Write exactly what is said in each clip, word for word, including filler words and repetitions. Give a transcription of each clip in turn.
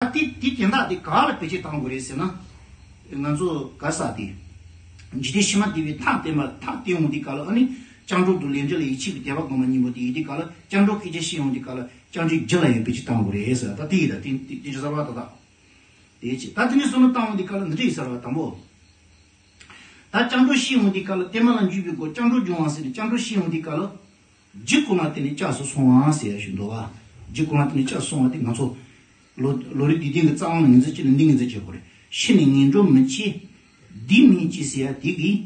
ད་དེ་དེ་དོན་དག་དེ་ག་ལ་བེད་སྤྱོད་བཏང་དགོས་རེད་ཟེར་ན། ང་ཚོ་ག་ས་དེ། འཇིག་རྟེན་ཕྱི་མ་བདེ་བའི་མཐའ་བསྟན་པ་མཐའ་བསྟན་འོང་དུས་སྐབས་ལ་ཨ་ནི། སྐྱབས་འགྲོ་དང་ལས་འབྲས་ལ་ཡིད་ཆེས་པའི་དད་པ་སྒོམ་པ་གཉིས་པོ་དེ་ཡིན་དུས་སྐབས་ལ་སྐྱབས་འགྲོ་སྐད་ཆ་བཤད་འོང་དུས་སྐབས་ལ་སྐྱབས་འགྲོའི་རྒྱུ་ལ་ཡང་བེད་སྤྱོད་བཏང་དགོས་རེད་ཟེར། ད་དེ་ཡིན་ད་དེ་དེ་དེ་གསར་བ་ད་ད། དེ་བྱས་ད་དེ་ནས་བསམ་བློ་བཏང་འོང་དུས་སྐབས་ལ་འདི་འདྲ་ཡིན་ཟེར་བ་དང་པོ། ད་སྐྱབས་འགྲོ་བཤད་འོང་དུས་སྐབས་ལ་བརྟན་མ་ལ་འཇུག་པའི་སྒོ་སྐྱབས་འགྲོ་སྦྱོང་བ་ཟེར་ནས་སྐྱབས་འགྲོ་བཤད་འོང་དུས་སྐབས་ལ། རྒྱུ་ཀུན་ལ་བརྟེན་ནས་སྐྱབས་སུ་སོང་བ་ཟེར་ཡ་ཞིག་འདུག་བ། རྒྱུ་ཀུན་ལ་བརྟེན་ནས་སྐྱབས་སུ་སོང་བ་དེ་ང་ཚོ་ལོ་ལོ་རེ་དུས་སྟོན་གྱི་རྩ་བ་ལ་ངོས་འཛིན་བྱས་ནས་འདི་ངོས་འཛིན་བྱེད་དགོས་རེད། ཤི་ནས་ངན་འགྲོར་མི་སྐྱེ། སྡིག་མི་སྐྱེ་ཟེར་ཡ་དེ་གིས།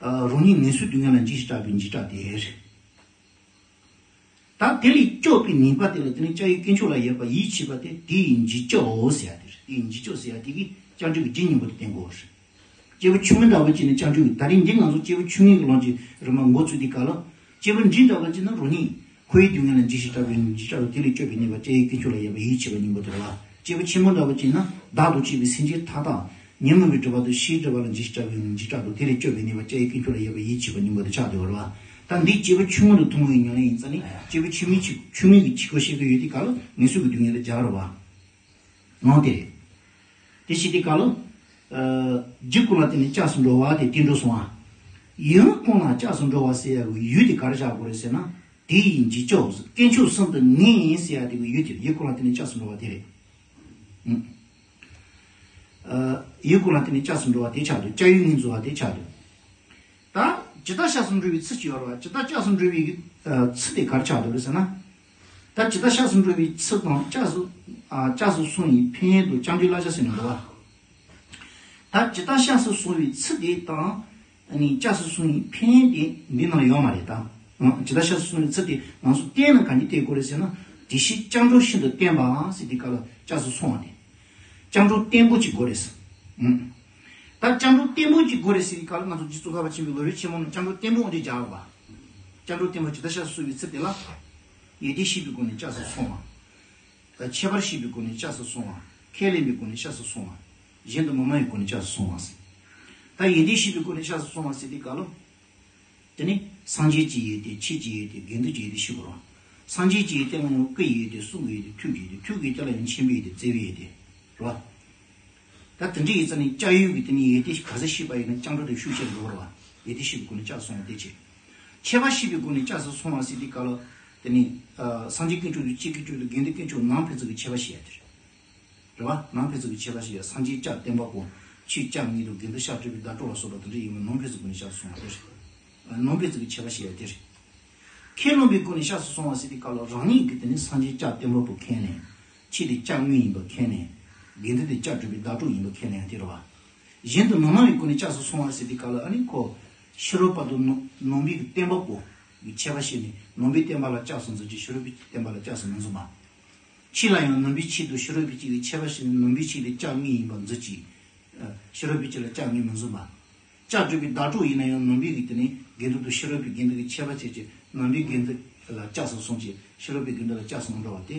ཨ། རང་ཉིད་ངན་སོང་སྡུག་བསྔལ་ལ་འཇིགས་ཤིང་སྐྲག་པའི་འཇིགས་སྐྲག་དེ་རེད། ད་དེ་ལས་སྐྱོབ་པའི་ནུས་པ་དེ་ལ་བརྟེན་ནས་སྐྱབས་ཡུལ་དཀོན་མཆོག་ལ་ཡོད་པར་ཡིད་ཆེས་པ་དེ་དེ་ཡི་འཇིགས་སྐྱོབ་འོ་ཟེར་ཡ་དེ་རེད། དེ་ཡི་འཇིགས་སྐྱོབ་ཟེར་ཡ་དེ་གིས་སྐྱབས་འགྲོ་གི་རྒྱུ་གཉིས་པོ་དེ་བསྟན་དགོས་རེད། སྐྱེས་བུ་ཆུང་ངུ་འདྲ་བོ་ཅིག་ནི་སྐྱབས་འགྲོ་གི། ད་རེས་འདི་ང་ཚོ་སྐྱེས་བུ་ཆུང་ངུའི་ལམ་གྱི་རིམ་པ་འགོ་བཙུགས་དུས་སྐབས་ལ། སྐྱེས་བུ་འབྲིང་འདྲ་བོ་ཅིག་ནི་རང་ཉིད་འཁོར་བའི་སྡུག་བསྔལ་ལ་འཇིགས་ཤིང་སྐྲག་པའི་འཇིགས་སྐྲག་དང་དེ་ལས་སྐྱོབ་པའི་ནུས་པ་སྐྱབས་ཡུལ་དཀོན་མཆོག་ལ་ཡོད་པར་ཡིད་ཆེས་པ་གཉིས་པོ་དེ་རེད་བ། སྐྱེས་བུ་ཆེན་པོ་འདྲ་བོ་ཅིག་ནི་བདག་དང་བཅས་པའི་སེམས་ཅན་མཐའ་དག་ཉོན་མོངས་པའི་སྒྲིབ་པ་དང་ཕྱིའི་སྒྲིབ་པ་ལ་འཇིགས་ཤིང་སྐྲག་པའི་འཇིགས་སྐྲག་དང་དེ་ལས་སྐྱོབ་པའི་ནུས་པ་སྐྱབས་ཡུལ་དཀོན་མཆོག་ལ་ཡོད་པར་ཡིད་ཆེས་པ་གཉིས་པོ་དེ་ཆགས་འདུག་བ། ད་འདི་སྐྱེས་བུ་ཆུང་ངུ་དང་ཐུན་མོང་བའི་ཉམས་ལེན་ཡིན་ཙང་ནི་སྐྱེས་བུ་ཆུང་ངུའི་ཆོས་ཆུང་ངུའི་གི་ཆོས་སྐོར་བཤད་ཀྱི་ཡོད་དུས་སྐབས་ལ་ངན་སོང་གི་སྡུག་བསྔལ་ལ་སྦྱར་རེད་བ། ནང་དེ་རེད། དེ་བྱེད་དུས་སྐབས་ལ། ཨ། རྒྱུ་ཀུན་ལ་བརྟེན་ནས་སྐྱབས་སུ་འགྲོ་བ་དེ་བསྟན་འགྲོ་སོང་བ། ཡུལ་ཀུན་ལ་སྐྱབས་སུ་འགྲོ་བ་ཟེར་ཡ་གི་ཡུལ་དེ་ག་རེ་བཞག་དགོས་རེད་ཟེར་ན། དེ་ཡི་འཇིགས་སྐྱོབ་དཀོན་མཆོག་གསུམ་དུ་ངེས་ཟེར་ཡ་དེ་གི་ཡུལ་དེ་རེད། ཡུལ་ཀུན་ལ་བརྟེན་ནས་སྐྱབས་སུ་འགྲོ་བ་དེ་རེད། ཨུ། ཨ། ཡུལ་ཀུན་ལ་བརྟེན་ནས་སྐྱབས་སུ་འགྲོ་བ་དེ་ཆགས་འདུག་སྐྱབས་ཡུལ་ངོས་འཛིན་པ་དེ་ཆགས་འདུག་ད་ཇི་ལྟར་སྐྱབས་སུ་འགྲོ་བའི་ཚུལ་ཅིག་ཡོད་རེད་བ། ཇི་ལྟར་སྐྱབས་སུ་འགྲོ་བའི་ཨ་ཚུལ་དེ་ག་རེ་ཆགས་འདུག་རེད་ཟེར་ན། ད་ཇི་ལྟར་སྐྱབས་སུ་འགྲོ་བའི་ཚུལ་དང་སྐྱབས་སུ་ཨ་སྐྱབས་སུ་སོང་བའི་ཕན་ཡོན་དང་སྐྱབས་འགྲོའི་བསླབ་བྱ་ཟེར་ནས་འདུག་བ། ད་ཇི་ལྟར་སྐྱབས་སུ་སོང་བའི་ཚུལ་དེ་དང་། ཨ་ནི་སྐྱབས་སུ་སོང་བའི་ཕན་ཡོན་དེ་འདི་ནང་ལ་ཡོད་མ་རེད་ད། ཨང་། ཇི་ལྟར་སྐྱབས་སུ་སོང་བའི་ཚུལ་དེ་ང་ཚོ་བསྟན་ན་གང་ཅི་བསྟན་དགོས་རེད་ཟེར་ན། དེ་བཞིན་སྐྱབས་འགྲོ་ཤིན་ཏུ་བསྟེན་པ་ཟེར་དུས་སྐབས་ལ་སྐྱབས་སུ་སོང་བ་དེ། སྐྱབས་འགྲོ་བརྟན་པོ་ཅིག་དགོས་རེད་ཟེར། ཨང་། ད་སྐྱབས་འགྲོ་བརྟན་པོ་ཅིག་དགོས་རེད་ཟེར་དུས་སྐབས་ལ་ང་ཚོ་རྗེ་ཙོང་ཁ་པ་ཆེན་པོའི་ལམ་རིམ་ཆེན་མོ་ནང་སྐྱབས་འགྲོ་བརྟན་པོ་འོང་རྒྱུ་སྦྱར་བ། སྐྱབས་འགྲོ་བརྟན་པོ་ཇི་ལྟར་སྐྱབས་སུ་སོང་བའི་ཚུལ་དེ་ལ། ཡོན་ཏན་ཤེས་པའི་སྒོ་ནས་སྐྱབས་སུ་སོང་བ། ད་ཁྱད་པར་ཤེས་པའི་སྒོ་ནས་སྐྱབས་སུ་སོང་བ། ཁས་ལེན་པའི་སྒོ་ནས་སྐྱབས་སུ་སོང་བ། གཞན་དུ་མི་སྨྲ་བའི་སྒོ་ནས་སྐྱབས་སུ་སོང་བ་ཟེར། ད་ཡོན་ཏན་ཤེས་པའི་སྒོ་ནས་སྐྱབས་སུ་སོང་བ་ཟེར་དུས་སྐབས་ལ། དེ་ནི་སངས་རྒྱས་ཀྱི་ཡོན་ཏན། ཆོས་ཀྱི་ཡོན་ཏན། དགེ་འདུན་གྱི་ཡོན་ཏན་ཤེས་དགོས་རེད་བ། སངས་རྒྱས་ཀྱི་ཡོན་ཏན་ལ་ཡང་སྐུ་ཡི་ཡོན་ཏན། གསུང་གི་ཡོན་ཏན། ཐུགས་ཀྱི་ཡོན་ཏན། ཐུགས་ཀྱི་ཡོན་ཏན་ལ་ཡང་མཁྱེན་པའི་ཡོན་ཏན། བརྩེ་བའི་ཡོན་ཏན་རེད་བ། ད་དེ་འདྲ་ཡིན་ཙང་ནི་སྐྱབས་ཡུལ་གྱི་དེ་ནི་ཡོན་ཏན་ག་ཚོད་ཤེས་པ་ཡིན་ན་སྐྱབས་འགྲོ་དེ་ཤུགས་ཆེར་འགྲོ་བར་བ། ཡོན་ཏན་ཤེས་པའི་སྒོ་ནས་སྐྱབས་སུ་སོང་བ་དེ་བྱས། ཁྱད་པར་ཤེས་པའི་སྒོ་ནས་སྐྱབས་སུ་སོང་བ་ཟེར་དུས་སྐབས་ལ། དེ་ནི་ཨ་སངས་རྒྱས་དཀོན་མཆོག་དང་ཆོས་དཀོན་མཆོག་དང་དགེ་འདུན་དཀོན་མཆོག་ནང་ཕན་ཚུན་གྱི་ཁྱད་པར་ཤེས་ཡ་དེ་རེད། རེད་བ། ནང་ཕན་ཚུན་གྱི་ཁྱད་པར་ཤེས་ཡ། སངས་རྒྱས་སྐྱབས་བསྟན་པ་པོ། ཆོས་སྐྱབས་ངེས་དང་། དགེ་འདུན་སྐྱབས་སྒྲུབ་པའི་བརྡ་སྤྲོད་ལ་སོགས་པ་དེ་འདྲ་ཡིན་པ་ནང་ཕན་ཚུན་སྒོ་ནས་སྐྱབས་སུ་སོང་བ་དེ་རེད། ཨ་ནང་ཕན་ཚུན་གྱི་ཁྱད་པར་ཤེས་ཡ་དེ་རེད། ཁས་བླངས་པའི་སྒོ་ནས་སྐྱབས་སུ་སོང་བ་ཟེར་དུས་སྐབས་ལ་རང་ཉིད་ཀྱིས་དེ་ནི་སངས་རྒྱས་སྐྱབས་བསྟན་པ་པོ་ཁས་ལེན། ཆོས་དེ་སྐྱབས་དངོས་ཡིན་པ་ཁས་ལེན། དགེ་འདུན་དེ་སྐྱབས་སྒྲུབ་པའི་བརྡ་སྤྲོད་ཡིན་པ་ཁས་ལེན་ཡང་དེ་རེད་བ། གཞན་དུ་མི་སྨྲ་བའི་སྒོ་ནས་སྐྱབས་སུ་སོང་བ་ཟེར་དུས་སྐབས་ལ་ཨ་ནི་ཁོ། ཕྱི་རོལ་པ་དང་ནང་ནང་པའི་གི་བསྟན་པ་པོ་གི་ཁྱད་པར་ཤེས་ནས། ནང་པའི་བསྟན་པ་ལ་སྐྱབས་སུ་འཛིན་ཅིང་ཕྱི་རོལ་པའི་བསྟན་པ་ལ་སྐྱབས་སུ་མི་འཛིན་པ། ཕྱིས་ལ་ཡང་ནང་པའི་ཆོས་དང་ཕྱི་རོལ་པའི་ཆོས་ཀྱི་ཁྱད་པར་ཤེས་ནས། ནང་པའི་ཆོས་དེ་སྐྱབས་དངོས་ཡིན་པར་འཛིན་ཅིང་། ཕྱི་རོལ་པའི་ཆོས་ལ་སྐྱབས་དངོས་མི་འཛིན་པ། སྐྱབས་སྒྲུབ་པའི་བརྡ་སྤྲོད་ཡིན་ན་ཡང་ནང་པའི་གི་དེ་ནི་དགེ་འདུན་དང་ཕྱི་རོལ་པའི་དགེ་འདུན་གྱི་ཁྱད་པར་ཕྱེ་ཅིང་། ནང་པའི་དགེ་འདུན་ལ་སྐྱབས་སུ་སོང་ཅིང་ཕྱི་རོལ་པའི་དགེ་འདུན་ལ་སྐྱབས་སུ་མི་འགྲོ་བ་དེ།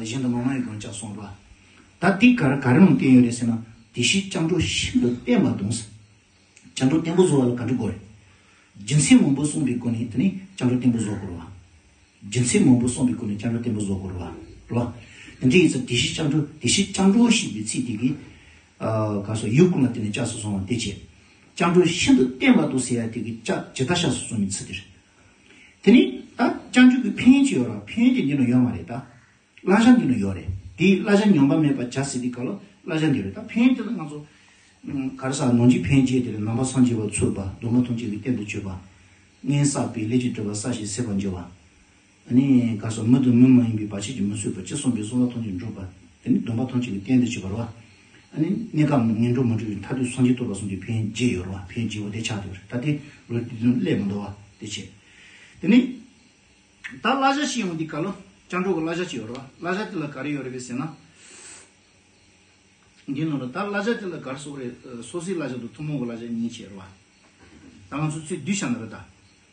གཞན་དུ་མི་སྨྲ་བའི་སྒོ་ནས་སྐྱབས་སུ་སོང་བ། ད་དེ་ག་རེ་ག་རེ་ལ་བརྟེན་ཡོད་རེད་ཟེར་ན། དེ་བཞིན་སྐྱབས་འགྲོ་ཤིན་ཏུ་བསྟེན་པ་དང་། སྐྱབས་འགྲོ་བརྟན་པོ་བཟོ་བ་ལ་ག་འདྲ་དགོས་རེད། རྒྱུ་མཚན་མང་པོ་གསུངས་པའི་སྒོ་ནས་དེ་ནི་སྐྱབས་འགྲོ་བརྟན་པོ་བཟོ་དགོས་རེད་བ། རྒྱུ་མཚན་མང་པོ་གསུངས་པའི་སྒོ་ནས་སྐྱབས་འགྲོ་བརྟན་པོ་བཟོ་དགོས་རེད་བ། རེད་བ། དེ་འདྲ་ཡིན་ཙང་དེ་བཞིན་སྐྱབས་འགྲོ། དེ་བཞིན་སྐྱབས་འགྲོ་ཞེས་པའི་ཚིག་དེ་གིས། ཨ་ག་སོ་ཡུལ་ཀུན་ལ་བརྟེན་ནས་སྐྱབས་སུ་སོང་བ་དེ་བྱས། སྐྱབས་འགྲོ་ཤིན་ཏུ་བརྟན་པ་དང་ཟེར་ཡ་དེ་གིས་སྐྱབས་ཇི་ལྟར་སྐྱབས་སུ་སོང་བའི་ཚུལ་དེ་རེད། དེ་ནི་ད་སྐྱབས་འགྲོ་གི་ཕན་ཡོན་ཅིག་ཡོད་རེད་བ། ཕན་ཡོན་དེ་འདི་ན་ཡོད་མ་རེད་ད། བསླབ་བྱ་འདི་ན་ཡོད་རེད། དེའི་བསླབ་བྱ་ཉམས་པ་མེད་པར་བྱ་ཟེར་དུས་སྐབས་ལ་བསླབ་བྱ་འདི་རེད། ད་ཕན་ཡོན་དེ་ལ་ང་ཚོ་ཨ་ག་རེ་ཟེར། ནང་གི་ཕན་ཡོན་བརྒྱད་དེ་རེད། ནང་པ་སངས་རྒྱས་པ་ཚུགས་པ། སྡོམ་པ་ཐམས་ཅད་ཀྱི་རྟེན་དུ་གྱུར་པ། སྔོན་བསགས་པའི་ལས་ཀྱི་གྲུབ་པ་བསགས་ཤིང་ཟད་པར་འགྱུར་བ། ཨ་ནི་ག་རེ་ཟེར། མི་དང་མི་མ་ཡིན་པའི་བར་ཆད་ཀྱིས་མི་ཚུགས་པ། ཅི་གསུངས་པའི་གསུང་རབ་ཐམས་ཅད་འགྲུབ་པ། དེ་ནི་སྡོམ་པ་ཐམས་ཅད་ཀྱི་རྟེན་དུ་གྱུར་པ་རེད་བ། ཨ་ནི་གནས་སྐབས་ངན་འགྲོར་མི་འགྲོ་བའི་མཐར་ཐུག་སངས་རྒྱས་ཐོབ་པ་གསུམ་གྱི་ཕན་ཡོན་བརྒྱད་ཡོད་རེད་བ། ཕན་ཡོན་བརྒྱད་པོ་དེ་ཆགས་བསྡད་ཡོད་རེད། ད་དེ་ལོ་དེ་ཚོ་སླེབས་མི་འདུག་བ། དེ་བྱས། དེ་ནི། ད་བསླབ་བྱ་ཞིག་ཡོང་དུས་སྐབས་ལ་སྐྱབས་འགྲོ་གི་བསླབ་བྱ་ཅིག་ཡོད་རེད་བ། བསླབ་བྱ་དེ་ལ་ག་རེ་ཡོད་རེད་པས་ཟེར་ན། འདི་ནང་ལ་ད་བསླབ་བྱ་དེ་ལ་ག་རེ་ཟེར་དགོས་རེད། སོ་སོའི་བསླབ་བྱ་དང་ཐུན་མོང་གི་བསླབ་བྱ་གཉིས་ཕྱེ་རེད་བ། ད་ང་ཚོ་ཚུར་བསྡུས་བཞག་ན་རེད་ད།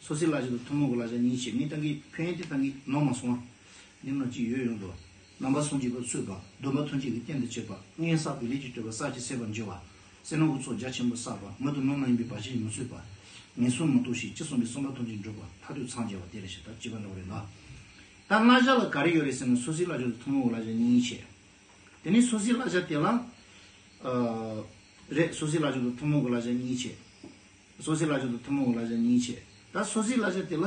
སོ་སོའི་བསླབ་བྱ་དང་ཐུན་མོང་གི་བསླབ་བྱ་གཉིས་ཕྱེ། ངས་ད་གིན་ཕན་ཡོན་དེ་ད་གིན་ནོར་མ་སོང་བ། འདི་ནང་གཅིག་ཡོད་ཡོང་དུས། ནང་པ་སངས་རྒྱས་པ་ཚུགས་པ། སྡོམ་པ་ཐམས་ཅད་ཀྱི་རྟེན་དུ་གྱུར་པ། སྔོན་བསགས་པའི་ལས་ཀྱི་གྲུབ་པ་བསགས་ཤིང་ཟད་པར་འགྱུར་བ། བསོད་ནམས་ཀྱི་ཚོགས་རྒྱ་ཆེན་པོ་བསགས་པ། མི་དང་མི་མ་ཡིན་པའི་བར་ཆད་ཀྱིས་མི་ཚུགས་པ། ངན་སོང་མི་རྟོགས་ཤིང་ཅི་གསུངས་པའི་གསུང་རབ་ཐམས་ཅད་འགྲུབ་པ། མཐར་ཐུག་འཚང་རྒྱ་བ་དེ་རེད་ཤག་ད་བྱིས་པ་འདྲ་བོ་རེད་ད། ད་བསླབ་བྱ་ལ་ག་རེ་ཡོད་རེད་ཟེར་ན། སོ་སོའི་བསླབ་བྱ་དང་ཐུན་མོང་གི་བསླབ་བྱ་གཉིས་ཕྱེ། དེ་ནས་སོ་སོའི་བསླབ་བྱ་དེ་ལ། ཨ། རེད། སོ་སོའི་བསླབ་བྱ་དང་ཐུན་མོང་གི་བསླབ་བྱ་གཉིས་བྱས། སོ་སོའི་བསླབ་བྱ་དང་ཐུན་མོང་གི་བསླབ་བྱ་གཉིས་བྱས། ད་སོ་སོའི་བསླབ་བྱ་དེ་ལ།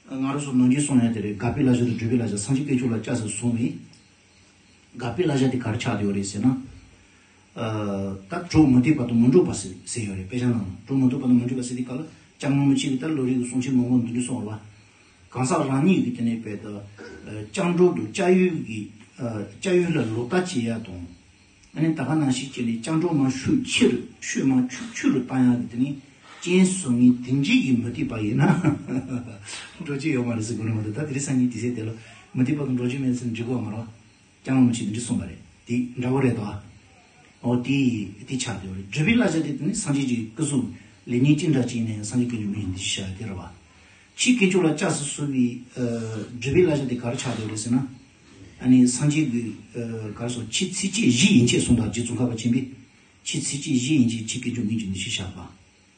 ང་རང་ཚོ་ནམ་རྒྱུན་གསུང་ཡ་དེ་རེད། དགག་པའི་བསླབ་བྱ་དང་སྒྲུབ་པའི་བསླབ་བྱ། སངས་རྒྱས་དཀོན་མཆོག་ལ་སྐྱབས་སུ་སོང་བའི་དགག་པའི་བསླབ་བྱ་དེ་ག་རེ་ཆགས་བསྡད་ཡོད་རེད་ཟེར་ན། ཨ། ད་གྲོགས་མུ་སྟེགས་པ་དང་མི་འགྲོགས་པ་ཟེར་ཟེར་ཡོད་རེད། དཔེ་ཆ་ནང་ལ། གྲོགས་མུ་སྟེགས་པ་དང་མི་འགྲོགས་པ་ཟེར་དུས་སྐབས་ལ། སྐྱབས་མགོན་རིན་པོ་ཆེ་གིས་ད་བློ་རིག་གི་གསུང་ཆོས་མང་པོ་འདི་འདྲ་གསུངས་པ་རེད་པ། གང་ཟག་རང་ཉིད་ཀྱི་དེ་ནས་བལྟས་ཏེ། ཨ། སྐྱབས་འགྲོ་དང་སྐྱབས་ཡུལ་གྱི། ཨ། སྐྱབས་ཡུལ་ལ་ལོག་ལྟ་བྱེད་ཡ་དང་། ཨ་ནི་ད་ག་ནང་བཞིན་བྱས་ནས་སྐྱབས་འགྲོ་མར་ཤུགས་ཆེ་རུ། ཤུགས་མར་ཆུ་ཆུ་རུ་བཏང་ཡ་གི་དེ་ནི་རྐྱེན་བཟོ་མཁན་དེ་འདྲའི་གི་མུ་སྟེགས་པ་ཡིན་ན་འགྲོ་རྒྱུ་ཡོད་མ་རེད་ཟེར་དགོས་ནི་མ་གཏོགས། ད་དེ་རིང་སང་ཉིན་དུས་ཚོད་དེ་ལ་མུ་སྟེགས་པ་དང་འགྲོ་རྒྱུ་མེད་ཟེར་འགྲིག་གི་ཡོད་མ་རེད་པ། སྐྱབས་མགོན་རིན་པོ་ཆེས་འདི་འདྲ་གསུངས་པ་རེད། དེ་འདྲ་བོ་རེད་དོ། འོ། དེ་དེ་ཆགས་བསྡད་ཡོད་རེད། སྒྲུབ་པའི་བསླབ་བྱ་དེ་དེ་ནི་སངས་རྒྱས་ཀྱི་སྐུ་གཟུགས་ལེགས་ཉེས་ཅི་འདྲ་ཅིག་ཡིན་ན་ཡང་སངས་རྒྱས་དཀོན་མཆོག་མངོན་ཞིང་བདེ་གཤེགས་ཤར་དེ་རེད་པ། ཆོས་དཀོན་མཆོག་ལ་སྐྱབས་སུ་སོང་བའི། ཨ། སྒྲུབ་པའི་བསླབ་བྱ་དེ་ག་རེ་ཆགས་བསྡད་ཡོད་རེད་ཟེར་ན། ཨ་ནི་སངས་རྒྱས་ཀྱི། ཨ། ག་རེ་ཟེར། ཆོས་ཚིགས་བཅད་བཞི་ཡན་ཆད་གསུངས་དང་། རྗེ་ཙོང་ཁ་པ་ཆེན་པོས། ཆོས་ཚིགས་བཅད་བཞི་ཡན་ཆད་ཆོས་དཀོན་མཆོག་མངོན་ཞིང་བདེ་གཤེགས་ཤར་བ།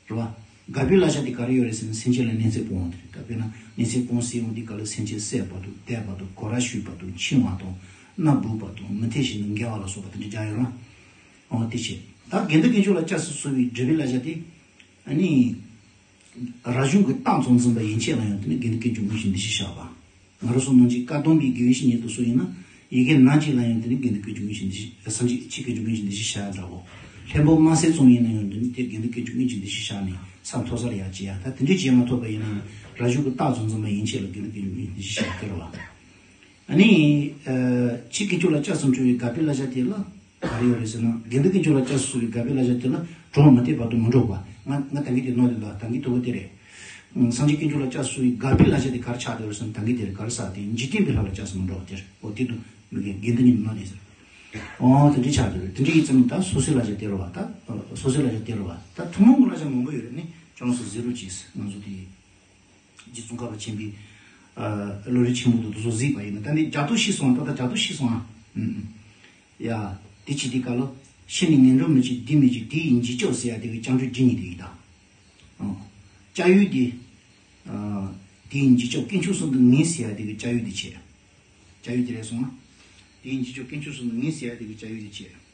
རེད་པ། དགག་པའི་བསླབ་བྱ་དེ་ག་རེ་ཡོད་རེད་ཟེར་ན། སེམས་ཅན་ལ་གནོད་འཚེ་སྤོང་བ་དེ་རེད། ད་དཔེར་ན་གནོད་འཚེ་སྤོང་ཟེར་ཡོང་དུས་སྐབས་ལ། སེམས་ཅན་བསད་པ་དང་། འདེབས་པ་དང་། གོ་ར་ཞུས་པ་དང་། འཆིང་བ་དང་། མནའ་སྦུག་པ་དང་། མི་འཐད་བཞིན་དུ་འགལ་བ་ལ་སོགས་པ་དེ་འདྲ་སྦྱར་ཡོད་རེད་པ། འོ། དེ་བྱས། ད་དགེ་འདུན་དཀོན་མཆོག་ལ་སྐྱབས་སུ་སོང་བའི་སྒྲུབ་པའི་བསླབ་བྱ་དེ། ཨ་ནི། རབ་བྱུང་གི་རྟགས་ཙམ་འཛིན་པ་ཡན་ཆད་ལ་ཡང་དེ་ནི་དགེ་འདུན་དཀོན་མཆོག་མངོན་ཞིང་བདེ་གཤེགས་ཤར་བ། ང་རང་ཚོ་ནང་བཞིན་བཀའ་གདམས་པའི་དགེ་བའི་བཤེས་གཉེན་དེ་ཚོ་ཡིན་ན། ཡི་གེ་ན་གཅིག་ལ་ཡང་དེ་ནི་དགེ་འདུན་དཀོན་མཆོག་མངོན་ཞིང་བདེ་གཤེགས། སངས་རྒྱས། ཆོས་དཀོན་མཆོག་མངོན་ཞིང་བདེ་གཤེགས་ཤར་ཡ་འདྲ་བོ། ལྷན་པོ་དམར་སེར་ཙམ་ཡིན་ན་ཡང་དེ་ནི་དེ་དགེ་འདུན་དཀོན་མཆོག་མངོན་ཞིང་བདེ་གཤེགས་ཤར་ནས་ས་མཐོ་སར་ཡར་བྱེད་ཡ། ད་དེ་འདྲ་བྱེད་མ་ཐུབ་པ་ཡིན་ན་ཡང་། རབ་བྱུང་གི་རྟགས་ཙམ་འཛིན་པ་ཡན་ཆད་ལ་དགེ་འདུན་དཀོན་མཆོག་མངོན་ཞིང་བདེ་གཤེགས་ཤར་དེ་རེད་པ། ཨ་ནི། ཨ། ཆོས་དཀོན་མཆོག་ལ་སྐྱབས་སུ་འགྲོ་བའི་དགག་པའི་བསླབ་བྱ་དེ་ལ་ག་རེ་ཡོད་རེད་ཟེར་ན། དགེ་འདུན་དཀོན་མཆོག་ལ་སྐྱབས་སུ་སོང་བའི་དགག་པའི་བསླབ་བྱ་དེ་ལ། གྲོགས་མུ་སྟེགས་པ་དང་མི་འགྲོགས་པ། ང་ང་ད་གིན་དེ་ནོར་ལེ་ལ། ད་གིན་དོ་བོ་དེ་རེད། ཨང་། སངས་རྒྱས་དཀོན་མཆོག་ལ་སྐྱབས་སུ་སོང་བའི་དགག་པའི་བསླབ་བྱ་དེ་ག་རེ་ཆགས་བསྡད་ཡོད་རེད་ཟེར་ན། ད་གིན་དེ་རེད། ག་རེ་ཟེར། དེ་འཇིག་རྟེན་པའི་ལྷ་ལ་སྐྱབས་སུ་མི་འགྲོ་བ་དེ་རེད། འོ། དེ་དང་མི་འགལ། དགེ་འདུན་ནི་མི་ནོར་ལེ་ཟེར། འོ། དེ་འདྲ་ཆགས་བསྡད་ཡོད་རེད། དེ་འདྲ་ཡིན་ཙང་ད་སོ་སོའི་བསླབ་བྱ་དེ་རེད་པ། ད་སོ་སོའི་བསླབ་བྱ་དེ་རེད་པ། ད་ཐུན་མོང་གི་བསླབ་བྱ་མང་པོ་ཡོད་རེད། ནི་ཁྱོད་རང་ཚོ་གཟིགས་རོགས་གྱིས། ང་ཚོ་དེ། རྗེ་ཙོང་ཁ་པ་ཆེན་པོའི། ཨ། བློ་རིག་ཆེན་པོ་དང་དེ་ཚོ་གཟིགས་པ་ཡིན་ན། ད་འདི་རྒྱ་མཚོ་ཤི་སོང་། ད་ལྟ་རྒྱ་མཚོ་ཤི་སོང་ཨ། ཨུམ། ཡ། དེ་བྱེད་དུས་སྐབས་ལ། ཤི་ནས་ངན་འགྲོར་མི་སྐྱེ། སྡིག་མི་སྐྱེ། དེ་ཡི་འཇིགས་སྐྱོབ་ཟེར་ཡ་དེ་གི་སྐྱབས་འགྲོ་རྒྱུ་གཉིས་དེ་ཡིན་ད། ཨོ། སྐྱབས་ཡུལ་དེ། ཨ། དེ་ཡི་འཇིགས་སྐྱོབ་དཀོན་མཆོག་གསུམ་དུ་ངེས་ཟེར་ཡ་དེ་གི་སྐྱབས་ཡུལ་དེ་བྱས། སྐྱབས་ཡུལ་དེ་རེད་སོང་ཨ། དེ་ཡི་འཇིགས་སྐྱོབ་དཀོན་མཆོག་གསུམ་དུ་ངེས་ཟེར་ཡ་དེ་གི་སྐྱབས་ཡུལ་དེ་བྱས།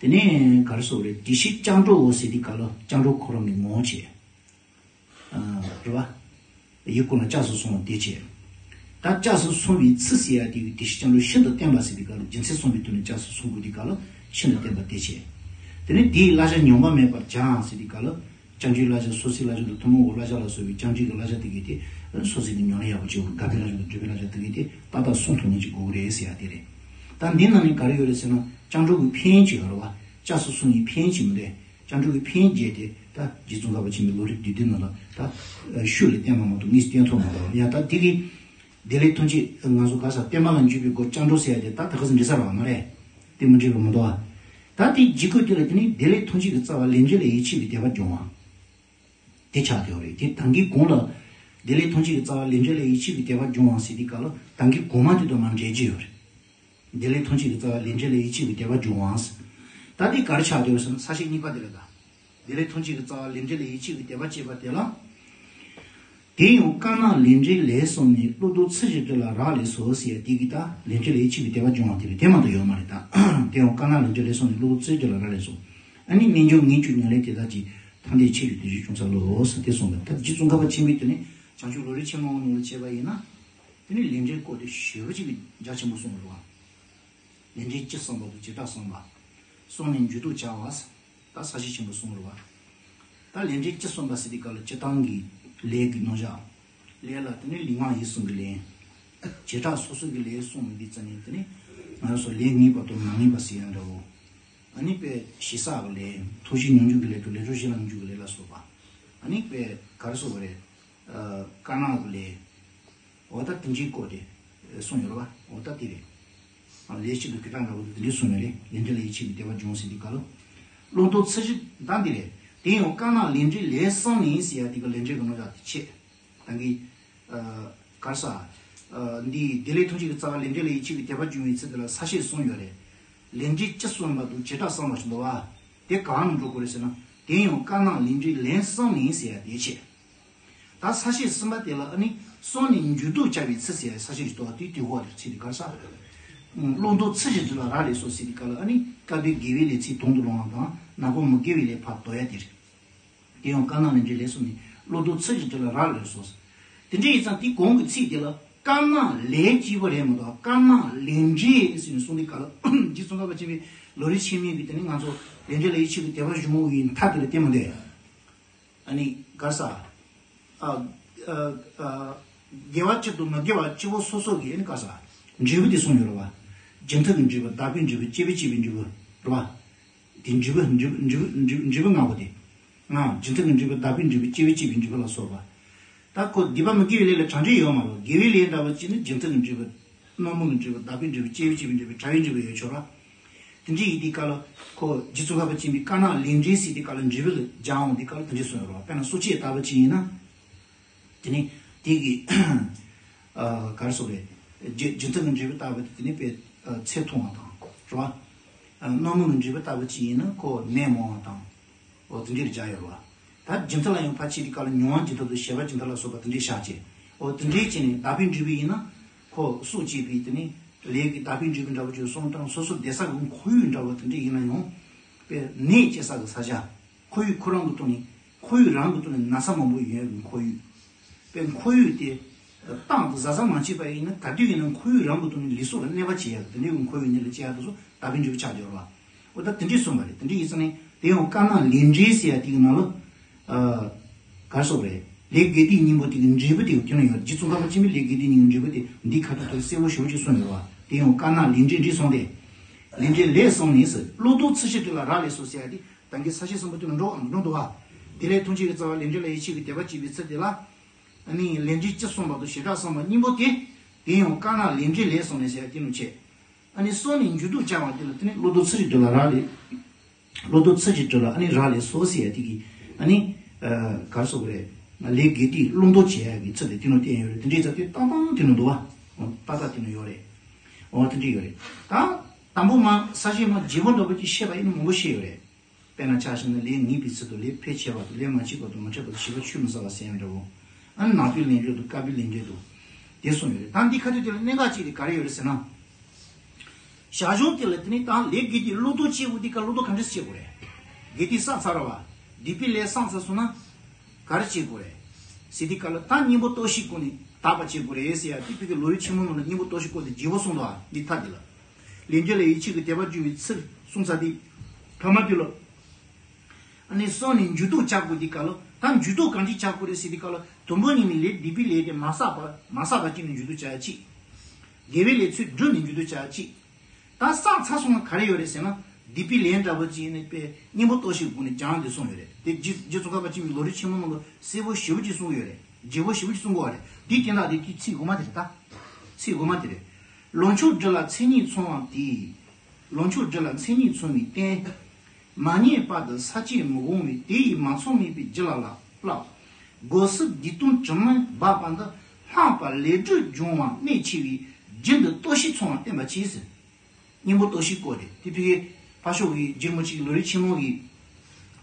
དེ་ནས་ག་རེ་ཟེར་དགོས་རེད། བདེ་གཤེགས་སྐྱབས་འགྲོའོ་ཟེར་དུས་སྐབས་ལ་སྐྱབས་འགྲོ་ཁོ་རང་གི་ངོ་བོ་བྱས། ཨ། རེད་པ། ཡུལ་ཀུན་ལ་སྐྱབས་སུ་སོང་བ་དེ་བྱས། ད་སྐྱབས་སུ་སོང་བའི་ཚུལ་ཟེར་ཡ་དེ་གི་བདེ་གཤེགས་སྐྱབས་འགྲོ་ཤིན་ཏུ་བརྟན་པ་ཟེར་དུས་སྐབས་ལ། རྒྱུ་མཚན་གསུམ་པའི་ཐོག་ནས་སྐྱབས་སུ་སོང་དགོས་དུས་སྐབས་ལ་ཤིན་ཏུ་བརྟན་པ་དེ་བྱས། དེ་ནས་དེའི་བསླབ་བྱ་ཉམས་པ་མེད་པར་སྦྱང་ཟེར་དུས་སྐབས་ལ། སྐྱབས་འཇུག་བསླབ་བྱ། སོ་སོའི་བསླབ་བྱ་དང་ཐུན་མོང་གི་བསླབ་བྱ་ལ་སོགས་པའི་སྐྱབས་འཇུག་གི་བསླབ་བྱ་དེ་གའི་དེ་སོ་སོས་ནི་ཉམས་ལེན་ཡག་པོ་བྱེད་དགོས། དགག་པའི་བསླབ་བྱ་དང་སྒྲུབ་པའི་བསླབ་བྱ་དེ་གའི་དེ་ཏག་ཏག་སྲུང་ཐུབ་མཁན་ཅིག་དགོས་ཀྱི་རེད་ཟེར་ཡ་དེ་རེད། ད་འདི་ནང་ནས་ག་རེ་ཡོད་རེད་ཟེར་ན། སྐྱབས་འགྲོ་གི་ཕན་ཡོན་ཅིག་ཡོད་རེད་པ། སྐྱབས་སུ་སོང་བའི་ཕན་ཡོན་ཅིག་མི་འདུག་སྐྱབས་འགྲོ་གི་ཕན་ཡོན་བརྒྱད་དེ་ད་རྗེ་ཙོང་ཁ་པ་ཆེན་པོའི་བློ་རིག་བསྡུས་དོན་ནང་ལ་ད་ཤུགས་ལ་བསྟན་པ་མ་གཏོགས་དངོས་སུ་བསྟན་ཐུབ་མ་རེད་པ། ཡང་ད་དེ་གི་བདེ་ལེགས་ཐམས་ཅད། ང་ཚོ་ག་ས། བརྟན་པ་ལ་འཇུག་པའི་སྒོ་སྐྱབས་འགྲོ་ཟེར་ཡ་དེ་ད་ད་ག་ས་འགྲིག་ས་རེད་པ། མ་རེད། དེ་མི་འགྲིག་པ་མི་འདུག་པ། ད་དེ་ཇི་སྐད་དེ་ལ། དེ་ནི་བདེ་ལེགས་ཐམས་ཅད་ཀྱི་རྩ་བ་ལས་འབྲས་ལ་ཡིད་ཆེས་པའི་དད་པ་སྦྱོང་བ། དེ་ཆགས་བསྡད་ཡོད་རེད། དེ་ད་གིན་གོང་ལ། བདེ་ལེགས་ཐམས་ཅད་ཀྱི་རྩ་བ་ལས་འབྲས་ལ་ཡིད་ཆེས་པའི་དད་པ་སྦྱོང་བ་ཟེར་དུས་སྐབས་ལ། ད་གིན་གོང་མ་དེ་དང་མར་འབྲེལ་གྱི་ཡོད་རེད། བདེ་ལེགས་ཐམས་ཅད་ཀྱི་རྩ་བ་ལས་འབྲས་ལ་ཡིད་ཆེས་པའི་དད་པ་སྦྱོང་བ། ད་དེ་ག་རེ་ཆགས་བསྡད་ཡོད་ཟེར་ན། ས་བཅད་གཉིས་པ་དེ་རེད་ད། བདེ་ལེགས་ཐམས་ཅད་ཀྱི་རྩ་བ་ལས་འབྲས་ལ་ཡིད་ཆེས་པའི་དད་པ་བསྐྱེད་པ་དེ་ལ། དེ་ཡང་དཀར་ནག་ལས་འབྲས་ལས་གསུམ་ནི། བློ་ལྡོག་ཚུལ་བཞིན་དུ་ལ་རག་ལས་སོ་ཟེར་ཡ་དེ་གི་ད་ལས་འབྲས་ལ་ཡིད་ཆེས་པའི་དད་པ་སྦྱོང་བ་དེ་རེད། དེ་མ་གཏོགས་ཡོད་མ་རེད་ད། དེ་ཡང་དཀར་ནག་ལས་འབྲས་ལས་གསུམ་ནི། བློ་ལྡོག་ཚུལ་བཞིན་དུ་ལ་རག་ལས་སོ། ཨ་ནི་རྣལ་འབྱོར་ངེས་འབྱུང་ཉམས་ལེན་དེ་དག་གིས། ཐ་དད་ཆོས་ཀྱི་བདེ་གཤེགས་འབྱུང་ཚར་ལོ་ཟེར་དེ་གསུངས་པ། ད་རྗེ་ཙོང་ཁ་པ་ཆེན་པོས་དེ་ནི་བྱང་ཆུབ་ལམ་རིམ་ཆེན་མོའི་ནང་ལ་བྱས་པ་ཡིན་ན། དེ་ནི་ལས་འབྲས་སྐོར་དེ་ཞེ་པོ་ཅིག་རྒྱ་ཆེན་པོ་གསུངས་རེད་པ། ལས་འབྲས་སྤྱི་གསུམ་པ་དང་བྱེ་བྲག་གསུམ་པ། གསུམ་ནི་མཇུག་བསྡུ་བྱ་བ། ད་ས་བཅད་ཆེན་པོ་གསུངས་རེད་པ། ད་ལས་འབྲས་སྤྱི་གསུམ་པ་ཟེར་དུས་སྐབས་ལ་སྤྱིར་བཏང་གི་ལས་ཀྱི་རྣམ་གཞག། ལས་ལ་དེ་ནི་ལུས་ངག་ཡིད་གསུམ་གྱི་ལས། བྱེ་བྲག་སོ་སོ་གི་ལས་གསུངས་མི་འདི་ཙམ་ནས། དེ་ནི་ང་རང་ཚོ་ལས་ངེས་པ་དང་མ་ངེས་པ་ཟེར་ཡ་འདྲ་བོ། ཨ་ནི་དཔེ་ཞེ་ས་གི་ལས། ཐོག་གཞན་མྱོང་འགྱུར་གྱི་ལས་དང་ལས་རོགས་གཞན་ལ་མྱོང་འགྱུར་གྱི་ལས་ལ་སོགས་པ། ཨ་ནི་དཔེ་ག་རེ་ཟེར་དགོས་རེད། ཨ། དཀར་ནག་གི་ལས། འོ་ད་དེ་འདྲའི་སྐོར་དེ་གསུངས་ཡོད་རེད་པ། འོ་ད་དེ་རེད། ཨ། ལས་སྤྱི་དང་བྱེ་བྲག་འདྲ་བོ་དེ་འདྲ་གསུངས་ཡོད་རེད། ལས་འབྲས་ལ་ཡིད་ཆེས་པའི་དད་པ་སྦྱོང་ཟེར་དུས་སྐབས་ལ། བློ་ལྡོག་ཚུལ་བཞིན་ད་འདི་རེད། དེ་ཡང་དཀར་ནག་ལས་འབྲས་ལས་གསུམ་ནི་ཟེར་ཡ་དེ་གི་ལས་འབྲས་ཀྱི་རྣམ་གཞག་དེ་བྱས། ད་གིན། ཨ། ག་རེ་ཟེར། ཨ། འདི་བདེ་ལེགས་ཐམས་ཅད་ཀྱི་རྩ་བ་ལས་འབྲས་ལ་ཡིད་ཆེས་པའི་དད་པ་སྦྱོང་བའི་ཚུལ་དེ་ལ་ས་བཅད་གསུམ་ཡོད་རེད། ལས་འབྲས་སྤྱི་གསུམ་པ་དང་བྱེ་བྲག་གསུམ་པ་ཞིག་འདུག་པ། དེ་གང་ནང་འགྲོ་དགོས་རེད་ཟེར་ན། དེ་ཡང་དཀར་ནག་ལས་འབྲས་ལས་གསུམ་ནི་ཟེར་ཡ་དེ་བྱས། ད་ས་བཅད་གསུམ་པ་དེ་ལ་ཨ་ནི་གསུམ་ནི་མཇུག་བསྡུ་བྱ་བའི་ཚུལ་ཟེར་ཡ་ས་བཅད་ཞིག་འདུག་པ། དེ་དུས་འོག་དེར་ཚིག་དེ་ག་རེ་ཟེར། བློ་ལྡོག་ཚུལ་བཞིན་དུ་ལ་རག་ལས་སོ་ཟེར་དུས་སྐབས་ལ་ཨ་ནི་དཀའ་ཐུབ་དགེ་བའི་ལས་ཚིག་དོན་དུ་རུང་བ་དང་ནག་པོ་མི་དགེ་བའི་ལས་ཕར་ལྡོག་ཡ་དེ་རེད། དེ་ཡང་དཀར་ནག་ལས་འབྲས་ལས་གསུངས་ནས་བློ་ལྡོག་ཚུལ་བཞིན་དུ་ལ་རག་ལས་སོ། དེ་འདྲ་ཡིན་ཙང་དེ་གོང་གི་ཚིག་དེ་ལ་དཀར་ནག་ལས་གཅིག་པ་རེད་མ་གཏོགས་དཀར་ནག་ལས་འབྲས་ཟེར་ནས་གསུངས་དུས་སྐབས་ལ་རྗེ་ཙོང་ཁ་པ་ཆེན་པོའི་ལམ་རིམ་ཆེན་མོའི་གི་དེ་ནི་ང་ཚོ་ལས་འབྲས་ལ་ཡིད་ཆེས་ཀྱི་དད་པ་གཞུང་ཡི་མཐའ་དེ་ལ་བརྟེན་མ་འདོད། ཨ་ནི་ག་རེ་ཟ། ཨ་ཨ་ཨ་དགེ་བ་གཅིག་དང་མི་དགེ་བ་གཅིག་པོ་སོ་སོ་གི་ཨ་ནི་ག་རེ་ཟ། འབྲས་བུ་དེ་གསུངས་ཡོད་རེད་བ། རྒྱུ་མཐུན་གྱི་འབྲས་བུ་བདག་པོའི་འབྲས་བུ་སྐྱེ་བོས་སྐྱེས་པའི་འབྲས་བུ་རེད་བ། དེ་འབྲས་བུ་འབྲས་བུ་འབྲས་བུ་འབྲས་བུ་འབྲས་བུ་ལྔ་པོ་དེ། ང་རྒྱུ་མཐུན་གྱི་འབྲས་བུ་བདག་པོའི་འབྲས་བུ་སྐྱེ་བོས་སྐྱེས་པའི་འབྲས་བུ་ལ་སོགས་པ། ད་ཁོ་སྡིག་པ་མི་དགེ་བའི་ལས་ལ་གྲ་སྒྲིག་ཡོད་མ་རེད། དགེ་བའི་ལས་འདྲ་བ་ཅིག་ནི་རྒྱུ་མཐུན་གྱི་འབྲས་བུ། རྣོ་མོ་གི་འབྲས་བུ་བདག་པོའི་འབྲས་བུ་སྐྱེ་བོས་སྐྱེས་པའི་འབྲས་བུ་བྱ་བའི་འབྲས་བུ་ཡོད་ཆོག་ར། དེ་འདྲ་ཡིན་དུས་སྐབས་ལ་ཁོ་རྗེ་ཙོང་ཁ་པ་ཆེན་པོའི་དཀར་ནག་ལས་འབྲས་ཟེར་དུས་སྐབས་ལ་འབྲས་བུ་ལ་སྦྱར་འོང་དུས་སྐབས་ལ་དེ་འདྲ་གསུངས་ཡོད་རེད་བ། དཔེར་ན་སོ་སྐྱེས་ལྟ་བུ་ཅིག་ཡིན་ན། དེ་ནི་དེ་གི་ཨ་ག་རེ་ཟེར་རེད། རྒྱུ་རྒྱུ་མཐུན་གྱི་འབྲས་བུ་ལྟ་བུ་དེ་དེ་ནི་དཔེ་ཨ་ཚེ་ཐུང་བ་དང་རེད་བ། ཨ་རྣོ་མོ་གི་འབྲས་བུ་ལྟ་བུ་ཅིག་ཡིན་ན་ཁོ་ནད་མང་བ་དང་། འོ་དེ་འདྲའི་སྦྱར་ཡོད་རེད་བ། ད་རྒྱུ་མཐུན་ལ་ཡང་ཕར་ཕྱིན་དུས་སྐབས་ལ་མྱོང་བ་ཇི་ལྟར་འདུག་བྱེད་པ་ཇི་ལྟར་ལ་སོགས་པ་དེ་འདྲའི་བཞག་བྱས། འོ་དེ་འདྲའི་བྱས་ནས་བདག་པོའི་འབྲས་བུ་ཡིན་ན་ཁོ་སོ་སྐྱེས་པའི་དེ་ནི་ལས་ཀྱི་བདག་པོའི་འབྲས་བུ་འདྲ་བོ་ཅིག་སོང་དང་སོ་སོ་བསྡད་ས་གི་ཁོར་ཡུག་འདྲ་བོ་དེ་འདྲ་ཡིན་ན་ཡང་། དཔེ་ནད་སྐྱེ་ས་གི་ས་ཆ། ཁོར་ཡུག་ཁོ་རང་གི་ཐོག་ནས་ཁོར་ཡུག་རང་གི་ཐོག་ནས་ན་ཚ་མང་པོ་ཡོད་པའི་ཁོར་ཡུག་དཔེ་ཁོར་ཡུག་དེ་བཏང་དུ་ཟ་ཟ་མ་བྱས་པ་ཡིན་ན་ག་དུས་ཡིན་ན་ཁོར་ཡུག་རང་གི་ཐོག་ནས་ལུས་སྲོག་ལ་གནོད་པ་བྱེད་ཡ་དེ་འདྲའི་ཁོར་ཡུག་ནི་ལ་སྐྱེ་ཡ་དེ་ཚོ་བདག་པོའི་འབྲས་བུ་ཆགས་བསྡད་ཡོད་རེད་བ། འོ་ད་དེ་འདྲས་གསུངས་པ་རེད། དེ་འདྲས་ཡིན་ཙང་ནི་དེ་ཡང་དཀར་ནག་ལས་འབྲས་ཟེར་ཡ་དེ་གི་ནང་ལ་ཨ་ག་རེ་ཟེར་རེད། ལས་དགེ་སྡིག་གཉིས་པོ་དེ་གི་འབྲས་བུ་དེ་གི་དེ་ནང་ཡོད། རྗེ་ཙོང་ཁ་པ་ཆེན་པོའི་ལས་དགེ་སྡིག་གཉིས་ཀྱི་འབྲས་བུ་དེ་འདི་ཁ་ཐུག་ཏུ་གསལ་པོ་ཞེ་པོ་ཅིག་གསུངས་ཡོད་རེད་བ། དེ་ཡང་དཀར་ནག་ལས་འབྲས་འདྲས་གསུངས་ཏེ། ལས་འབྲས་ལས་གསུངས་ནས་ཟེར་བློ་ལྡོག་ཚུལ་བཞིན་དུ་ལ་རག་ལས་སོ་ཟེར་ཡ་དེ་ད་གིན་ས་བཅད་གསུམ་པོ་དེ་ལ་འགྲོ་འམ་འགྲོ་འདུག་བ། དེ་ལས་ཐུན་གཅིག་གི་རྩ་བ་ལས་འབྲས་ལ་ཡིད་ཆེས་ཀྱི་དད་པ་བྱེད་པའི་ཚུལ་དེ་ལ། ཨ་ནི་ལས་འབྲས་སྤྱི་གསུངས་པ་དང་བྱེ་བྲག་གསུངས་པ་གཉིས་པོ་དེ། དེ་ཡང་དཀར་ནག་ལས་འབྲས་ལས་གསུངས་ནས་ཟེར་ཡ་དེ་ནང་བྱས། ཨ་ནི་གསུམ་ནི་འགྱུར་ལྡོག་བྱ་བ་དེ་ལ་དེ་ནི་བློ་ལྡོག་ཚུལ་བཞིན་དུ་ལ་རག་ལས། བློ་ལྡོག་ཚུལ་བཞིན་དུ་ལ་ཨ་ནི་རག་ལས་སོ་ཟེར་ཡ་དེ་གི་ཨ་ནི་ག་རེ་ཟེར་དགོས་རེད། ལས་དགེ་སྡིག་བློ་ལྡོག་བྱེད་ཡ་གི་ཚུལ་དེ་དེ་ནང་བསྟན་ཡོད་རེད། དེ་འདྲའི་ཚུལ་དེ་ཏག་ཏག་དེ་ནང་འདུག་བ། ཏག་ཏག་དེ་ནང་ཡོད་རེད། འོ་དེ་འདྲ་ཡོད་རེད། ད་དང་པོ་མ་ས་བཅད་མ་རྒྱས་པོ་འདྲ་པོ་ཅིག་བཤད་པ་ཡིན་ན་མང་པོ་བཤད་ཡོད་རེད། དཔེར་ན་ཆ་བཞག་ན་ལས་ངེས་པའི་ཚུལ་དུ་ལས་ཕལ་ཆེ་བ་དང་ལས་མ་བྱས་པ་དང་མ་འཕྲད་པ་དང་བྱིས་པ་ཆུད་མི་ཟ་བ་ཟེར་ཡང་འདྲ་བོ། ཨ་ནི་ནག་པོའི་ལས་འབྲས་དང་དཀར་པོའི་ལས་འབྲས་དང་། དེ་གསུངས་ཡོད་རེད། ད་འདི་ཁ་ཐུག་དེ་ལ་གནད་འགག་ཅིག་དེ་ག་རེ་ཡོད་རེད་ཟེར་ན། བྱ་གཞུང་དེ་ལ་དེ་ནི་ད་ལས་དགེ་སྡིག་བློ་ལྡོག་བྱེད་དགོས་དུས་སྐབས་བློ་ལྡོག་ག་འདྲས་བྱེད་དགོས་རེད། དགེ་སྡིག་བསགས་ཚར་བ། སྡིག་པའི་ལས་བསགས་ཚར་སོང་ན། ག་རེ་བྱེད་དགོས་རེད། ཟེར་དུས་སྐབས་ལ་ད་གཉེན་པོ་གཏོར་བཤིག་བསྐུལ་ནས་དག་པ་བྱེད་དགོས་རེད་ཟེར་ཡ་དེ་བོད་ཀྱི་ལམ་རིམ་ཆེན་མོ་ནང་ལ་གཉེན་པོ་གཏོར་བཤིག་བསྐུལ་དེ་རྒྱས་པོ་གསུངས་འདུག་ཨ། འདི་ཐད་དེ་ལ། ལས་འབྲས་ལ་ཡིད་ཆེས་ཀྱི་དད་པ་བསྐྱེད་པའི་ཚུལ་གསུངས་ཚར་དུས། ཐ་མ་དེ་ལ། ཨ་ནི་གསུམ་ནི་འགྱུར་ལྡོག་བྱ་དགོས་དུས་སྐབས་ལ་ད་འགྱུར་ལྡོག་གང་ཅི་བྱ་དགོས་རེད་ཟེར་དུས་སྐབས་ལ་དང་པོ་ཉིད་ནས་ལས་སྡིག་པའི་ལས་དེ་མ་བསགས་པ་མ་བསགས་པ་ཅིག་ནས་འགྱུར་ལྡོག་བྱ་ཡ་གཅིག་དགེ་བའི་ལས་ཚུལ་བསྒྲུབས་ནས་འགྱུར་ལྡོག་བྱ་ཡ་གཅིག་ད་བསགས་ཚར་སོང་ན་ག་རེ་ཡོད་རེད་ཟེར་ན། སྡིག་པའི་ལས་འདྲ་པོ་ཅིག་ཡིན་ན་དཔེ་གཉེན་པོ་གཏོར་བཤིག་སྒོ་ནས་སྦྱང་དེ་གསུངས་ཡོད་རེད། དེ་རྗེ་རྗེ་ཙོང་ཁ་པ་ཆེན་པོའི་ལམ་རིམ་ཆེན་མོ་ནང་ལ་གསལ་པོ་ཞེ་པོ་ཅིག་གསུངས་ཡོད་རེད། རྒྱས་པོ་ཞེ་པོ་ཅིག་གསུང་གི་ཡོད་རེད། དེའི་དོན་དག་དེ་དེའི་ཚིག་དགོས་མ་དེ་རེད་ད། ཚིག་དགོས་མ་དེ་རེད། ལོངས་སྤྱོད་སྒྲིབ་ལ་མཚན་ཉིད་མཚུངས་པ་དེས། ལོངས་སྤྱོད་སྒྲིབ་ལ་མཚན་ཉིད་མཚུངས་པའི་རྟེན། མ་རྙེད་པ་དང་ས་བཅད་མི་སྒོམ་པས། དེ་ཡིས་མ་ཚང་མེད་པའི་རྒྱུ་ལ་བསླབ། སྒོ་སྲུབས་སྡིག་ལྟུང་དྲི་མ་འབབ་པ་འདི། ལྷག་པར་ལས་སྒྲིབ་སྦྱོང་བ་གནད་ཆེ་བས། རྒྱུན་དུ་གཏོར་བཤིག་མཚུངས་པ་བསྟན་པ་གྱིས་ཟེར། གཉེན་པོ་གཏོར་བཤིག་སྐོར་དེ་དེ་ཕ་གི་ཕར་ཕྱོགས་ཀྱི་རྗེ་རིན་པོ་ཆེ་གི་ལམ་རིམ་ཆེན་མོ་གི་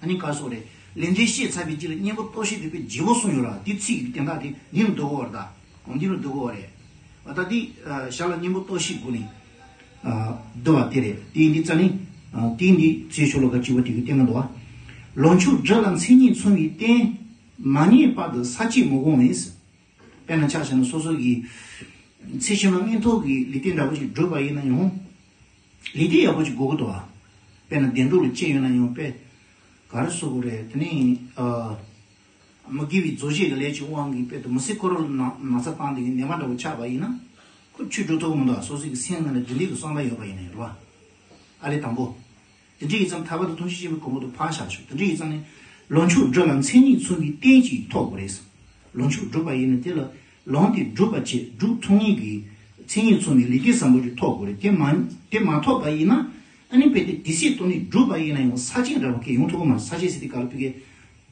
ཨ་ནི་ག་རེ་ཟེར་དགོས་རེད། ལས་འབྲས་བཤད་ཚར་བའི་རྗེས་ལ་གཉེན་པོ་གཏོར་བཤིག་དེ་དཔེ་རྒྱས་པོ་གསུངས་ཡོད་ར། དེ་ཚིག་གི་དོན་དག་དེ་འདི་ལ་འདུ་གོ་བ་རེད་ད། འོ་འདི་ལ་འདུ་གོ་བ་རེད། འོ་ད་འདི་ཨ་ཞར་ལ་གཉེན་པོ་གཏོར་བཤིག་སྒོ་ནས་ཨ་བསྡུ་བ་དེ་རེད། དེ་འདི་རྩ་ནི་ཨ་དེ་འདི་ཚེ་ཤོ་ལོ་ཀ་གཅིག་པ་དེ་གི་སྟེང་ན་འདུག་བ། ལོངས་སྤྱོད་སྒྲིབ་ལ་མཚན་ཉིད་མཚུངས་པའི་རྟེན། མ་རྙེད་པ་དང་ས་བཅད་མི་སྒོམ་པས། དཔེར་ན་ཆ་བཞག་ན་སོ་སོ་གི་ཚེ་ཕྱི་མ་མངོན་མཐོ་གི་ལུས་རྟེན་འདྲ་པོ་ཞིག་བསྒྲུབས་པ་ཡིན་ན་ཡང་། ལུས་རྟེན་ཡག་པོ་ཅིག་དགོས་ཀྱི་འདུག་བ། དཔེར་ན་བདེ་སྡུག་ལ་སྐྱེས་ཡོད་ན་ཡང་དཔེ། ག་རེ་ཟེར་དགོས་རེད། དེ་ནི་ཨ་མི་དགེ་བའི་རྫོགས་བྱེད་ཀྱི་ལས་ཀྱི་དབང་གིས་དཔེ་དེ་མི་སེར་ཁོ་རང་ལ་ན་ན་ཚ་བཏང་དེ་གི་ནད་པ་འདྲ་པོ་ཆགས་པ་ཡིན་ན། ཁོ་ཆོས་སྒྲུབ་ཐུབ་ཀྱི་མི་འདུག་སོ་སོ་གི་སེམས་ནང་ལ་འདི་འདྲའི་གི་བསམ་པ་ཡོད་པ་ཡིན་ན་ཡང་རེད་བ། ཨ་ལས་དང་པོ། དེ་འདྲ་ཡིན་ཙང་ཐར་པ་དང་ཐུགས་རྗེ་ཆེན་པོའི་གོ་འཕང་དུ་ཕར་བཞག་ཆོག་དེ་འདྲ་ཡིན་ཙང་ནི། ལོངས་སྤྱོད་སྒྲིབ་ལ་མཚན་ཉིད་མཚུངས་པའི་རྟེན་ཅིག་ཐོབ་དགོས་རེད། ལོངས་སྤྱོད་བསྒྲུབས་པ་ཡིན་ན་དེ་ལ་ལོངས་དེ་སྒྲུབ་པ་བྱེད་སྒྲུབ་ཐུབ་ངེས་ཀྱི་མཚན་ཉིད་མཚུངས་པའི་ལུས་རྟེན་བཟང་པོ་ཅིག་ཐོབ་དགོས་རེད། དེ་མ་དེ་མ་ཐོབ་པ་ཡིན་ན་ཨ་ནི་དཔེ་དེ་དེ་སྲིད་དུ་ནི་བསྒྲུབས་པ་ཡིན་ན་ཡང་ས་བཅད་འདྲ་བ་སྐད་ཡོང་ཐུབ་ཀྱི་མ་རེད། ས་བཅད་ཟེར་དུས་སྐབས་ལ་ཕ་གི་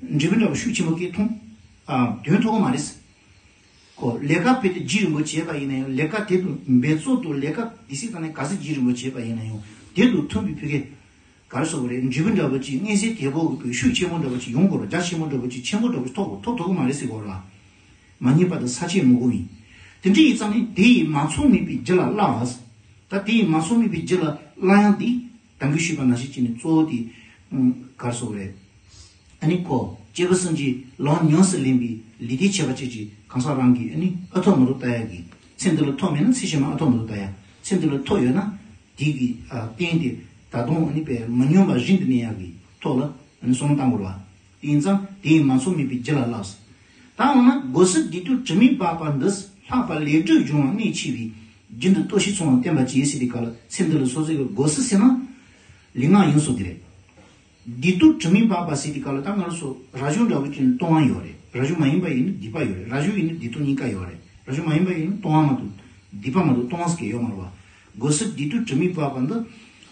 འབྲས་བུ་འདྲ་བ་ཤུགས་ཆེན་པོ་སྐད་ཐོན་ཨ་འདོན་ཐུབ་ཀྱི་མ་རེད། ཁོ་ལས་ཀ་དཔེ་དེ་རྗེ་རིན་པོ་ཆེ་བྱས་པ་ཡིན་ན་ཡང་ལས་ཀ་དེ་དང་འབད་རྩོལ་དང་ལས་ཀ་དེ་སྲིད་དང་ནས་ག་ཚོད་རྗེ་རིན་པོ་ཆེ་བྱས་པ་ཡིན་ན་ཡང་དེ་དང་མཐུན་པའི་ཕ་གི་ག་རེ་ཟེར་དགོས་རེད། འབྲས་བུ་འདྲ་པོ་ཅིག་མངོན་གསལ་དོད་པོ་གི་ཕ་གི་ཤུགས་ཆེན་པོ་འདྲ་པོ་ཅིག་ཡོང་དགོས་རེད། རྒྱ་ཆེན་པོ་འདྲ་པོ་ཅིག་ཆེན་པོ་འདྲ་པོ་ཅིག་ཐོབ་དགོས་ཐོབ་ཐུབ་ཀྱི་མ་རེད་ཟེར་དགོས་རེད། མ་རྙེད་པ་དང་ས་བཅད་མི་སྒོམ་པས། དེ་འདྲ་ཡིན་ཙང་ནི་དེ་ཡིས་མ་ཚང་མེད་པའི་རྒྱུ་ལ་བསླབ། ད་དེ་ཡིས་མ་སོང་མེད་པའི་རྒྱུ་ལ་སླར་ཡང་དེ་ད་གིན་ཞུས་པ་ནང་བཞིན་བྱས་ནས་གཙོ་བོ་དེ་ག་རེ་ཟེར་དགོས་རེད། ཨ་ནི་ཁོ་སྐྱེས་བུ་སེམས་ཅན་ལམ་ཉམས་སུ་ལེན་པའི་ལས་དེ་བྱེད་པ་ཅིག་གིས་གང་ཟག་རང་གིས་ཨ་ནི་ཨ་ཐོག་མ་ཐོག་ལྟ་ཡག་གི། ཚེ་འདི་ལ་ཐོག་མེད་ན་ཚེ་ཕྱི་མ་ཨ་ཐོག་མ་ཐོག་ལྟ་ཡག། ཚེ་འདི་ལ་ཐོག་ཡོད་ན་དེ་གི་ཨ་རྟེན་དེ་ད་དུང་ཨ་ནི་པའི་མི་ཉམས་པ་རིང་དུ་གནས་ཡག་གི་ཐོག་ལ་ཨ་ནི་བསམ་བློ་བཏང་དགོས་རེད་བ། དེ་ཡིན་ཙང་དེ་ཡིས་མ་ཚོམ་མེད་པའི་རྒྱུ་ལ་བསླབས། ད་འོ་ན་སྒོ་ཟུར་བདེ་སྡུག་དྲི་མས་སྦགས་པ་འདི། ལྷག་པར་ལས་དྲུག་གཞུང་བ་གནད་ཆེ་བས། རྒྱུན་དུ་རྟོགས་ཤིང་ཚང་བར་བསྟེན་པར་བྱེད་ཟེར་དུས་སྐབས་ལ་ཚེ་འདི་ལ་སོ་སོའི་སྒོ་ཟུར་ཟེར་ན་ལུས་ངག་ཡིད་གསུམ་དེ་རེད། བདེ་སྡུག་དྲི་མས་སྦགས་པ་ཟེར་དུས་སྐབས་ལ་ད་ང་རང་ཚོ་རང་གཞུང་འདྲ་བོ་ཅིག་ནི་སྟོང་པ་ཡོད་རེད། རང་གཞུང་མ་ཡིན་པ་ཡིན་ན་སྡིག་པ་ཡོད་རེད། རང་གཞུང་ཡིན་ན་བདེ་སྡུག་གཉིས་ཀ་ཡོད་རེད། རང་གཞུང་མ་ཡིན་པ་ཡིན་ན་སྟོང་པ་མ་གཏོགས་སྡིག་པ་མ་གཏོགས་སྟོང་པ་ཟེར་མཁན་ཡོད་མ་རེད་བ། སྒོ་ཟུར་བདེ་སྡུག་དྲི་མས་སྦགས་པ་འདི།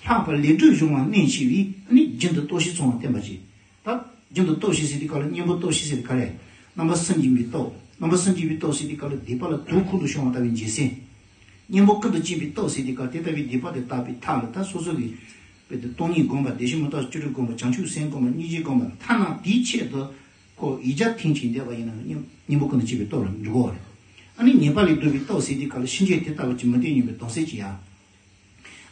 ལྷག་པར་ལས་དྲུག་གཞུང་བ་གནད་ཆེ་བས། ཨ་ནི་རྒྱུན་དུ་རྟོགས་ཤིང་ཚང་བར་བསྟེན་པར་བྱེད། ད་རྒྱུན་དུ་རྟོགས་ཤིང་ཟེར་དུས་སྐབས་ལ་གཉེན་པོ་རྟོགས་ཤིང་ཟེར་དུས་ག་རེ། རྣམ་པར་སེམས་འགྱུར་བའི་རྟོགས། རྣམ་པར་སེམས་འགྱུར་བའི་རྟོགས་ཟེར་དུས་སྐབས་ལ་སྡིག་པ་ལ་དོ་ཁུར་དུ་ཤོང་བ་ལྟ་བུའི་འཇིགས་སེམས། གཉེན་པོ་ཀུན་ཏུ་སྤྱོད་པའི་རྟོགས་ཟེར་དུས་སྐབས་དེ་ལྟ་བུའི་སྡིག་པ་དེ་དག་པའི་མཐའ་ལ་ད་སོ་སོ་གི་དཔེ་དེ་སྟོང་ཉིད་བསྒོམ་པ། བདེ་གཤེགས་མུ་སྟེགས་བཅུ་དྲུག་བསྒོམ་པ། བྱང་ཆུབ་སེམས་བསྒོམ་པ། སྙིང་རྗེ་བསྒོམ་པ། ཐ་ན་དེའི་ཆེད་དུ་ཁོ་ཡིག་བརྒྱ་ཐེངས་གཅིག་བཟླས་པ་ཡིན་ན་གཉེན་པོ་ཀུན་ཏུ་སྤྱོད་པའི་རྟོགས་ལ་འགྲོ་གི་རེད། ཨ་ནི་ཉེས་པ་ལས་སྒྲོལ་བའི་རྟོགས་ཟེར་དུས་སྐབས་ལ་ཕྱིན་ཆད་དེ་ལྟ་བུ་ཅིག་མི་བསྟེན་སྙམ་པའི་དམ་བཅའ་ཅིག་ཡ།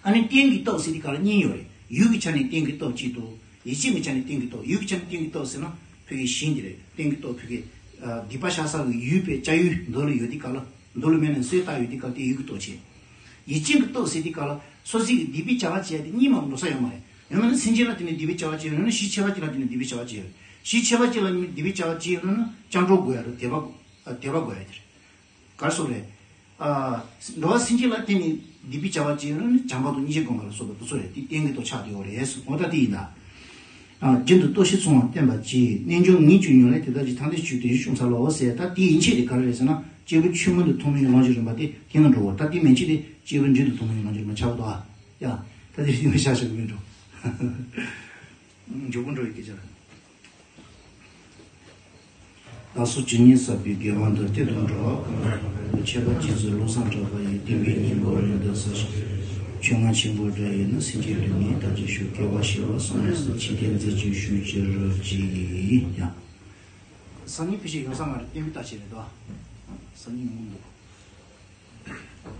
ཨ་ནི་རྟེན་གྱི་རྟོགས་ཟེར་དུས་སྐབས་ལ་གཉིས་ཡོད་རེད། ཡུལ་གྱི་ཆ་ནས་རྟེན་གྱི་རྟོགས་གཅིག་དང་། ཡིད་ཅན་གྱི་ཆ་ནས་རྟེན་གྱི་རྟོགས། ཡུལ་གྱི་ཆ་ནས་རྟེན་གྱི་རྟོགས་ཟེར་ན་ཕ་གིའི་ཞིང་དེ་རེད། རྟེན་གྱི་རྟོགས་ཕ་གིའི་ཨ་སྡིག་པ་བཤགས་ས་གི་ཡུལ་པའི་བཅའ་ཡུལ་མདོ་ལ་ཡོད་དུས་སྐབས་ལ་མདོ་ལ་མེད་ན་སྲོལ་བཏགས་ཡོད་དུས་སྐབས་དེ་ཡུལ་གྱི་རྟོགས་བྱེད། ཡིད་ཅན་གྱི་རྟོགས་ཟེར་དུས་སྐབས་ལ་སོ་སོ་གི་སྡིག་པའི་བྱ་བ་བྱས་ཏེ་གཉིས་མ་འགྲོ་ས་ཡོད་མ་རེད། ཡང་མིན་ན་སེམས་ཅན་ལ་བརྟེན་ནས་སྡིག་པའི་བྱ་བ་བྱས་ཡོད་ན། གཞིས་ཆེ་བ་ཅིག་ལ་བརྟེན་ནས་སྡིག་པའི་བྱ་བ་བྱས་ཡོད་རེད། གཞིས་ཆེ་བ་ཅིག་ལ་སྡིག་པའི་བྱ་བ་བྱས་ཡོད་ན་སྤྱང་གྲུང་དགོས་ཡ་རེད། དད་པ་དད་པ་དགོས་ཡ་དེ་རེད། ག་རེ་ཟེར་དགོས་རེད། ཨ། འགྲོ་བ་སེམས་ཅན་ལ་བརྟེན་ནས་སྡིག་པའི་བྱ་བ་བྱས་ཡོད་ན་བྱམས་པ་དང་སྙིང་རྗེ་སྒོམ་པ་ལ་སོགས་པ་དེ་ཚོ་རེད། དེ་རྟེན་གྱི་རྟོགས་ཆགས་བསྡད་ཡོད་རེད། འོ་ད་དེ་ཡིན་ད། ཨ། རྒྱུན་དུ་རྟོགས་ཤིང་ཚང་བར་བསྟེན་པར་བྱེད། རྣལ་འབྱོར་ངས་བྱུང་མྱོང་ལས། དེ་དག་གི་ཐ་དད་ཆོས་དེ་བཞིན་ཤོང་འཚལ་ལོ་ཟེར། ད་དེའི་ཡན་ཆད་དེ་ག་རེ་རེད་ཟེར་ན་སྐྱེས་བུ་ཆོས་མངོན་དུ་ཐོབ་མིན་གྱི་ལམ་གྱི་རིམ་པ་དེ་དེ་ན་འགྲོ་བ། ད་དེའི་མན་ཆད་དེ་སྐྱེས་བུ་རྒྱུན་དུ་ཐོབ་མིན་གྱི་ལམ་གྱི་རིམ་པ་ཆགས་འདུག་ཨ། ཡ། ད་དེ་རིགས་མི་བྱ་ཞིག་མི་འགྲོ། མགྱོགས་པོ་འགྲོ་ཡི་སྐད་ཆ་རེད། བདག་སོགས་ཇི་སྙེད་བསགས་པའི་དགེ་བ་འདི། གཏེར་དུ་འདྲ་བ་གང་རུང་། ཁྱད་པར་རྗེ་བཙུན་བློ་བཟང་གྲགས་པ་ཡི། བསྟན་པའི་སྙིང་པོ་རིང་དུ་གསལ་ཞིང་། ཆོས་རྔ་ཆེན་པོ་འདྲ་ཡིས་ནི། སེམས་ཅན་སྡུག་བསྔལ་དག་ཅིང་སྐྱོབ། སྐལ་བ་བྱེ་བ་གསུམ་ལས་སུ། ཆོས་དེ་མཛད་ཅིང་བཞུགས་ཅི་རིགས་ཀྱིས། ཡ། སང་ཉིན་ཕལ་ཆེར་ཡོང་ས་མ་རེད། བསྟན་པའི་བརྟག་དཔྱད་རེད་དོ། སང་ཉིན་ཡོང་གི་འདུག